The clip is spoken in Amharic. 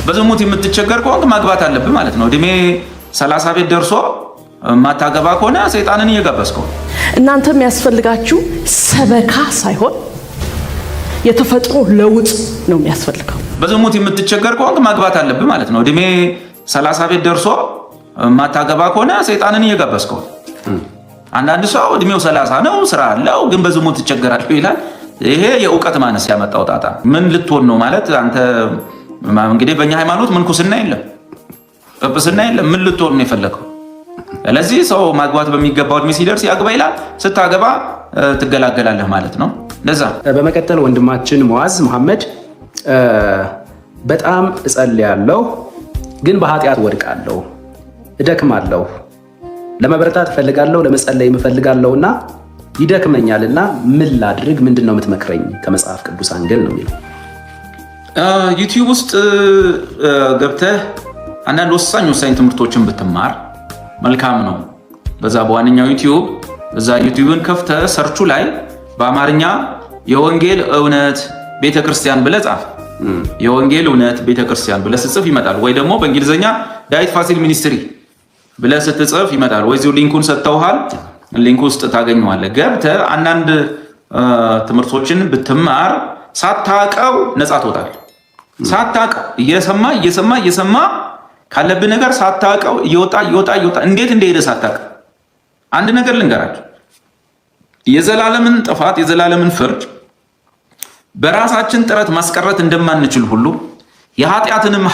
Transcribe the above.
በዝሙት የምትቸገር ከሆንክ ማግባት አለብህ ማለት ነው። እድሜ 30 ቤት ደርሶ ማታገባ ከሆነ ሰይጣንን እየጋበዝከው። እናንተ የሚያስፈልጋችሁ ሰበካ ሳይሆን የተፈጥሮ ለውጥ ነው የሚያስፈልገው። በዝሙት የምትቸገር ከሆንክ ማግባት አለብህ ማለት ነው። እድሜ 30 ቤት ደርሶ ማታገባ ከሆነ ሰይጣንን እየጋበዝከው። አንዳንድ ሰው እድሜው 30 ነው፣ ስራ አለው፣ ግን በዝሙት ትቸገራለሁ ይላል። ይሄ የእውቀት ማነስ ያመጣው ጣጣ። ምን ልትሆን ነው ማለት፣ አንተ እንግዲህ በእኛ ሃይማኖት ምንኩስና የለም፣ ጵጵስና የለም። ምን ልትሆን ነው የፈለገው? ስለዚህ ሰው ማግባት በሚገባው እድሜ ሲደርስ ያግባ ይላል። ስታገባ ትገላገላለህ ማለት ነው። ለዛ በመቀጠል ወንድማችን ሙዓዝ መሐመድ፣ በጣም እጸልያለሁ፣ ግን በኃጢአት ወድቃለሁ፣ እደክማለሁ፣ ለመበረታት እፈልጋለሁ፣ ለመጸለይ እፈልጋለሁ እና ይደክመኛልና ምን ላድርግ? ምንድን ነው የምትመክረኝ? ከመጽሐፍ ቅዱስ angle ነው የሚለው። ዩቲዩብ ውስጥ ገብተህ አንዳንድ ወሳኝ ወሳኝ ትምህርቶችን ብትማር መልካም ነው። በዛ በዋነኛው ዩቲዩብ፣ እዛ ዩቲዩብን ከፍተህ search ኡ ላይ በአማርኛ የወንጌል እውነት ቤተክርስቲያን ብለህ ጻፍ። የወንጌል እውነት ቤተክርስቲያን ብለህ ስትጽፍ ይመጣል። ወይ ደግሞ በእንግሊዝኛ ዳዊት ፋሲል ministry ብለህ ስትጽፍ ይመጣል። ወይ እዚሁ link ኡን ሰጥተውሃል፣ link ውስጥ ታገኘዋለህ። ገብተህ አንዳንድ ትምህርቶችን ብትማር ሳታቀው ነፃ ትወጣለህ። ሳታቀው እየሰማ እየሰማ እየሰማ ካለብህ ነገር ሳታቀው እየወጣ እየወጣ እየወጣ፣ እንዴት እንደሄደ ሳታቀው። አንድ ነገር ልንገራችሁ፣ የዘላለምን ጥፋት፣ የዘላለምን ፍርድ በራሳችን ጥረት ማስቀረት እንደማንችል ሁሉ የኃጢአትንም